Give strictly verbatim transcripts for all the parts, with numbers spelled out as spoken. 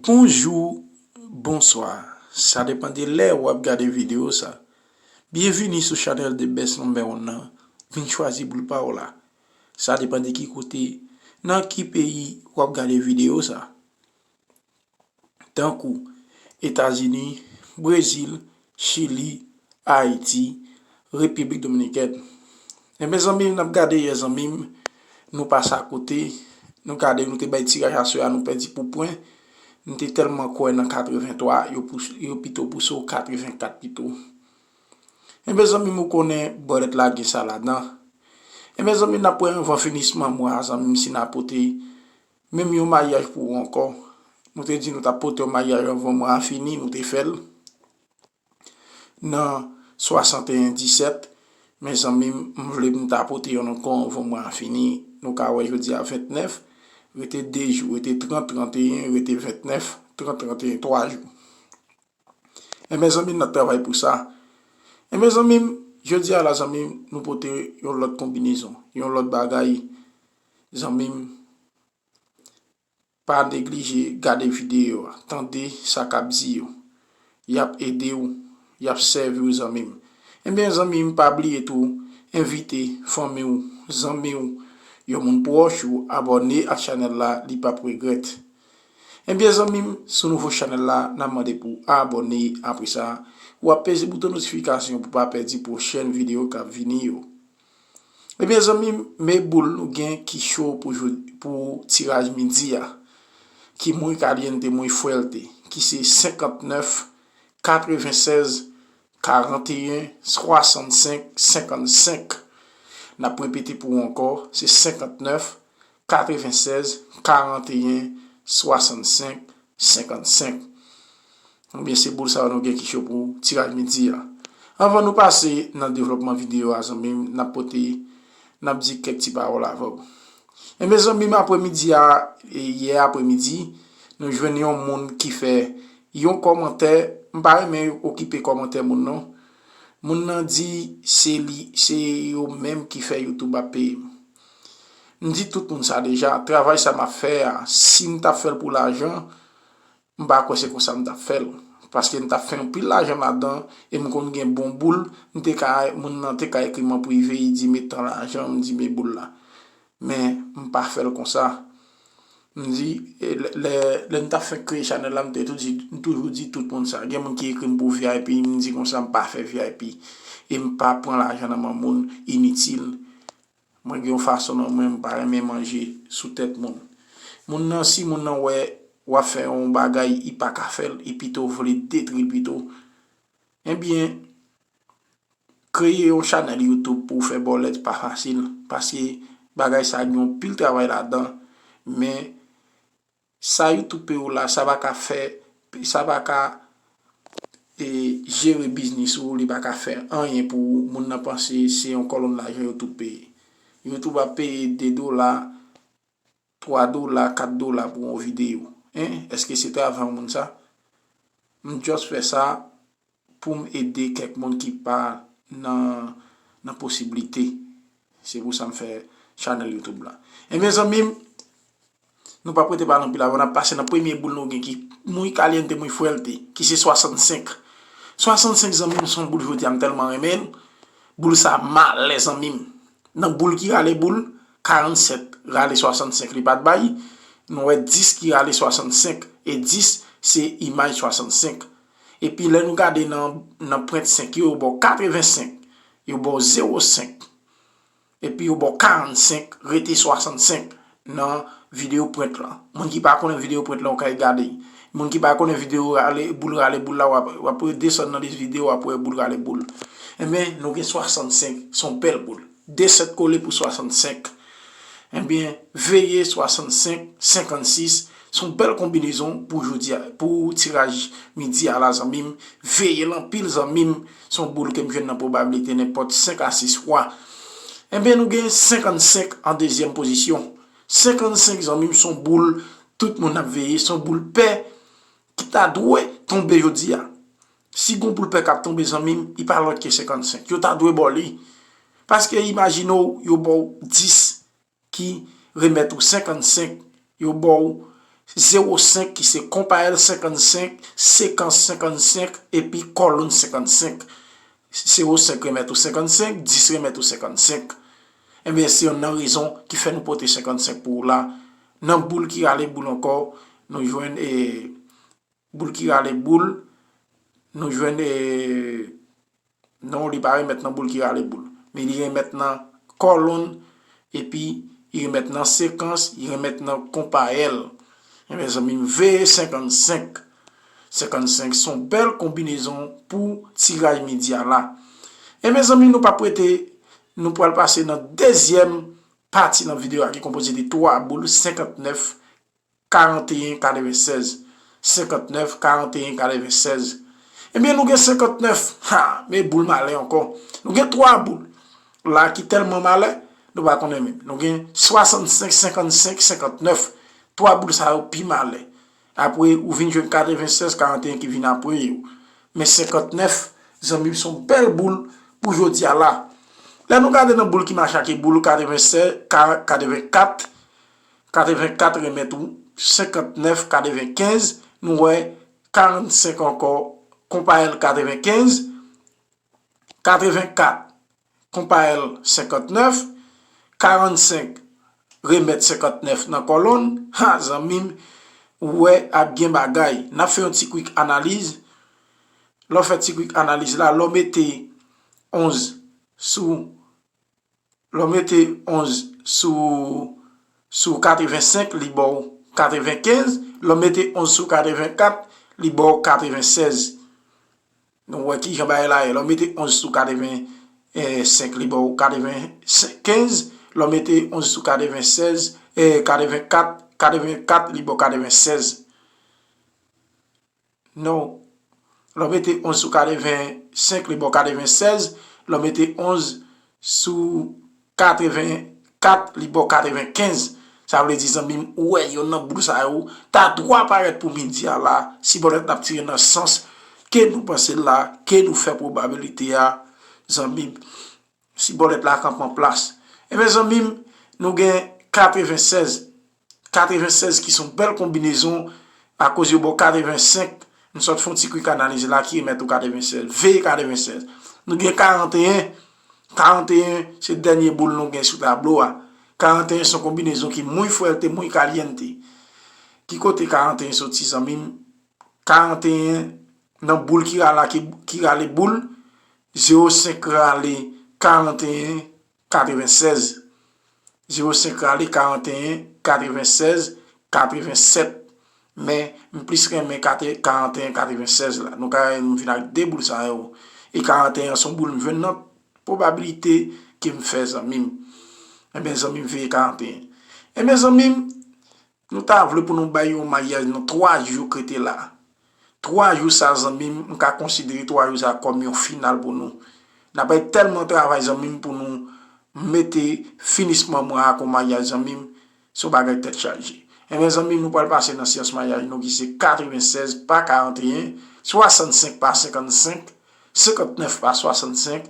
Bonjou, bonswa. Sa depann de lè w ap gade videyo sa. Byenvini sou chanèl The Best Number One nan. Vin chwazi boul pa w la. Sa depann de ki kote, nan ki peyi w ap gade videyo sa. Tankou Etazini, Brezil, Chili, Ayiti, Repiblik Dominikèn. Enben zanmi m, n ap gade yè zanmi m, nou pase akote, nou gade, nou te bay tiraj aswè a, nou pèdi pou pwen, nou te tèlman kwè nan katrevenntwa, yo pous-, yo pito pouse w katrevenkat pito. Enben zanmi m, ou konnen bòlèt la gen sa ladan. Enben zanmi m, n ap wè anvan finisman mwa a zanmi m, si n a pote menm yon maryaj pou ou ankò. Nou te di nou t ap pote yon maryaj anvan mwa a fini, nou te fè l nan swasanteyen disèt. Men zanmi m, m vle m ta pote yon ankò anvan mwa a fini. Nou ka wè jodi a ventnèf, rete de jou, rete trant, tranteyen, rete ventnèf, trant, tranteyen, twa jou. Enben zanmi m, n ap travay pou sa. Enben zanmi m, jodi a la zanmi m, nou pote yon lòt konbinezon, yon lòt bagay. Zanmi m, pa neglije gade videyo a, tande sa k ap di yo. Y ap ede w, y ap sèvi w zanmi m. Enben zanmi m, pa bliye tou, envite fanmi w, zanmi w, yon moun pwòch ou abòne ak chanèl la, li p ap regrèt. Enben zanmi m, si w nouvo chanèl la, n ap mande pou w abòne, apre sa, w ap peze bouton notifikasyon pou w pa pèdi pwochèn videyo k ap vini yo. Ebyen zanmi m, men boul nou gen ki cho pou jou-, pou tiraj midi a, ki muy caliente, muy fuerte, ki se senkantnèf, katrevensèz, karanteyen, swasannsenk, senkannsenk. N ap repete pou ou ankò, se senkantnèf, katrevensèz, karanteyen, swasannsenk, senkannsenk. Ebyen se boul sa yo nou gen ki cho pou tiraj midi a. Anvan nou pase nan devlòpman videyo a zanmi m, n ap pote, n ap di kèk ti pawòl avè w. Ebyen zanmi m, apremidi a, e, yè apremidi, nou jwenn yon moun ki fè yon kòmantè. M pa renmen okipe kòmantè moun non. Moun nan di se li, se yo menm ki fè YouTube ap peye m. M di tout moun sa deja, travay sa m ap fè a, si m t ap fè l pou lajan, m pa kwè se konsa m t ap fè l. Paske m t ap fè anpil lajan ladan, e m konn gen bon boul, m te ka, moun nan te ka ekri m an prive, li di met tan lajan, m di men boul la. Men m pa fè l konsa. M di, e, lè, lè, lè m t ap fèk kreye chanèl la, m te tou di, m toujou di tout moun sa. Gen moun ki ekri m pou V I P, m di konsa m pa fè V I P. E m pa pran lajan nan men moun initil. Mwen gen yon fason nan mwen, m pa renmen manje sou tèt moun. Moun nan, si moun nan wè w ap fè yon bagay, li pa ka fè l, li pito vle detri l pito. Ebyen, kreye yon chanèl YouTube pou w fè bòlèt pa fasil, paske bagay sa gen yon pil travay ladan, men sa YouTube peye w la, sa pa ka fè, sa pa ka, e, jere biznis ou, li pa ka fè anyen pou ou. Moun nan panse se yon kòlonn lajan YouTube peye. YouTube ap peye de dola, twa dola, kat dola pou yon videyo. Hein? Èske se travay yon moun sa? M just fè sa pou m ede kèk moun ki pa nan, nan posiblite. Se pou sa m fè chanèl YouTube la. Ebyen zanmi m, nou p ap rete pale anpil, avan n ap pase nan premye boul nou gen ki muy caliente, muy fuerte, ki se swasannsenk. Swasannsenk zanmi m, se yon boul jodi a m tèlman renmen l. Boul sa malè zanmi m. Nan boul ki rale boul, karannsèt rale swasannsenk li pa t bay. Nou wè dis ki rale swasannsenk, e dis se imaj swasannsenk. Epi lè nou gade nan, nan pwent senk yo, yo ba w katrevensenk, yo ba w zewo senk, epi yo ba w karansenk, rete swasannsenk nan videyo pwent lan. Moun ki pa konnen videyo pwent lan, ou kay gade. Moun ki pa konnen videyo rale, boul rale boul la, w ap, w ap desann nan lis videyo, w ap wè boul rale boul. Enben, nou gen swasannsenk, se yon bèl boul. De sèt kole pou swasannsenk. Ebyen, veye swasannsenk, senkannsis, se yon bèl konbinezon pou jodi a, pou tiraj midi a la, zanmi m. Veye l anpil, zanmi m. Se yon boul ke m jwenn nan pwobablite nenpòt senk a sis fwa. Ebyen, nou gen senkannsenk an dezyèm pozisyon. Senkannsenk, zanmi m, se yon boul tout moun ap veye, se yon boul pè ki ta dwe tonbe jodi a. Si gon boul pè k ap tonbe, zanmi m, li pa lòt ke senkannsenk. Yo ta dwe ba w li. Paske imajine w, yo ba w dis ki remèt ou senkannsenk, yo ba w zewo senk ki se konpayèl senkannsenk, sekans senkannsenk, epi kòlonn senkannsenk. Zewo senk remèt ou senkannsenk, dis remèt ou senkannsenk. Ebyen, se yonn nan rezon ki fè nou pote senkannsenk pou ou la. Nan boul ki rale boul ankò, nou jwenn, e, boul ki rale boul, nou jwenn, e, non, li pa remèt nan boul ki rale boul. Men li remèt nan kòlonn, epi li remèt nan sekans, li remèt nan konpayèl. Ebyen, zanmi m, veye senkannsenk. Senkannsenk se yon bèl konbinezon pou tiraj midi a la. Ebyen, zanmi m, nou p ap rete, nou pral pase nan dezyèm pati nan videyo a ki konpoze de twa boul, senkantnèf, karanteyen, katrevennsèz. Senkantnèf, karanteyen, katrevennsèz. Ebyen, nou gen senkantnèf. Ha, men boul malè ankò. Nou gen twa boul la ki tèlman malè, nou pa konnen menm. Nou gen swasannsenk, senkannsenk, senkantnèf. Twa boul sa yo pi malè. Apre, ou vin jwenn katrevennsèz, karanteyen ki vin apre yo. Men senkantnèf, zanmi m, se yon bèl boul pou jodi a la. Lè nou gade nan boul ki mache ak boul katrevennsèz, ka-, katrevenkat, katrevenkat remèt ou senkantnèf, katrevenkenz, nou wè karannsenk ankò, konpayèl katrevenkenz, katrevenkat, konpayèl senkantnèf, karannsenk remèt senkantnèf nan kòlonn. Ha, zanmi m, ou wè ap gen bagay. N ap fè yon ti kwik analiz. Lè w fè ti kwik analiz la, lè w mete onz sou, lè w mete onz sou, sou katrevensenk, li ba w katrevenkenz. Lè w mete onz sou katrevenkat, li ba w katrevennsèz. Nou wè kijan bagay la ye. Lè w mete onz sou katrevensenk, li ba w katrevenkenz. Lè w mete onz sou katrevennsèz, e, katrevenkat, katrevenkat, li ba w katrevennsèz. Non. Lè w mete onz sou katrevensenk, li ba w katrevennsèz. Lè w mete onz sou katrevenkat, li ba w katrevenkenz. Sa vle di, zanmi m, ou wè, yonn nan boul sa yo ta dwa parèt pou midi a la, si bòlèt la ap tire nan sans ke nou panse l la, ke nou fè pwobabilite a, zanmi m. Si bòlèt la kanpe an plas. Ebyen, zanmi m, nou gen katrevennsèz. Katrevennsèz ki se yon bèl konbinezon, akoz yo ba w katrevensenk, nou sot fè yon ti kwik analiz la ki remèt ou katrevennsèz. Veye katrevennsèz. Nou gen karanteyen. Karanteyen, se dènye boul nou gen sou tablo a. Karanteyen se yon konbinezon ki muy fuerte, muy caliente. Ki kote karanteyen soti, zanmi m? Karanteyen, nan boul ki rale, ki, ki rale boul, zewo senk rale karanteyen, katrevennsèz. Zewo senk rale karanteyen, katrevennsèz, katrevensèt. Men, m plis renmen kate-, karanteyen, katrevennsèz la. Nou ka wè m vin ak de boul sa yo. E karanteyen an se yon boul m jwenn nan pwobabilite ke m fè, zanmi m. Ebyen, zanmi m, veye karanteyen. Ebyen, zanmi m, nou ta vle pou nou bay yon maryaj nan twa jou k rete la. Twa jou sa, zanmi m, m ka konsidere twa jou sa kòm yon final pou nou. N ap bay tèlman travay, zanmi m, pou nou mete finisman mwa a kon maryaj, zanmi m, se yon bagay tèt chaje. Ebyen, zanmi m, nou pral pase nan syans maryaj nou ki se katrevennsèz pa karanteyen, swasannsenk pa senkannsenk, senkantnèf pa swasannsenk,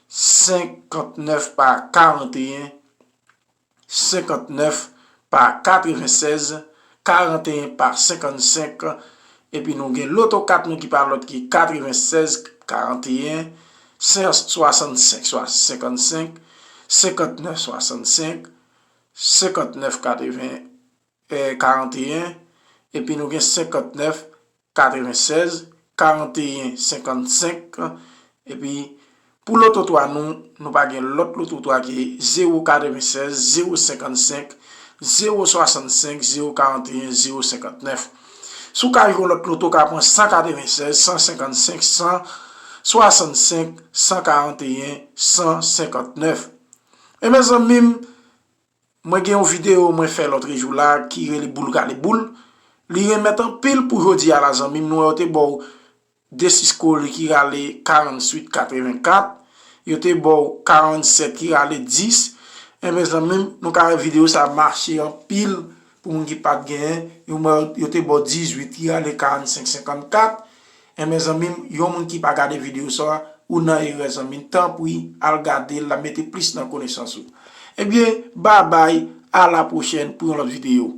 senkantnèf pa karanteyen, senkantnèf pa katrevennsèz, karanteyen pa senkannsenk, epi nou gen loto kat nou ki pa lòt ki katrevennsèz karanteyen, swasannsenk senkannsenk, senkantnèf swasannsenk, senkantnèf katreven, eh, karanteyen, epi nou gen senkantnèf katrevennsèz, karanteyen senkannsenk, epi pou loto twa nou, nou pa gen lòt loto twa ki zewo katrevennsèz, zewo senkannsenk, zewo swasannsenk, zewo karanteyen, zewo senkantnèf. Si w ka jwe yon lòt loto, w ka pran san katrevennsèz, san senkannsenk, san swasannsenk, san karanteyen, san senkantnèf. E mezanmi m, mwen gen yon videyo mwen fè lòtrejou la ki rele Boul Rale Boul. Li remèt anpil pou jodi a la, zanmi m. Nou wè yo te ba w de sis kole ki rale karantuit katrevenkat. Yo te ba w karannsèt ki rale dis. Enben, zanmi m, nou ka wè videyo sa mache anpil pou moun ki pa t genyen. Yo, yo te ba w dizuit ki rale karannsenk senkannkat. Enben, zanmi m, yon moun ki pa gade videyo sa, ou nan erè, zanmi m. Tanpri, al gade l, l ap mete plis nan konesans ou. Ebyen, babay, a la pwochèn pou yon lòt videyo.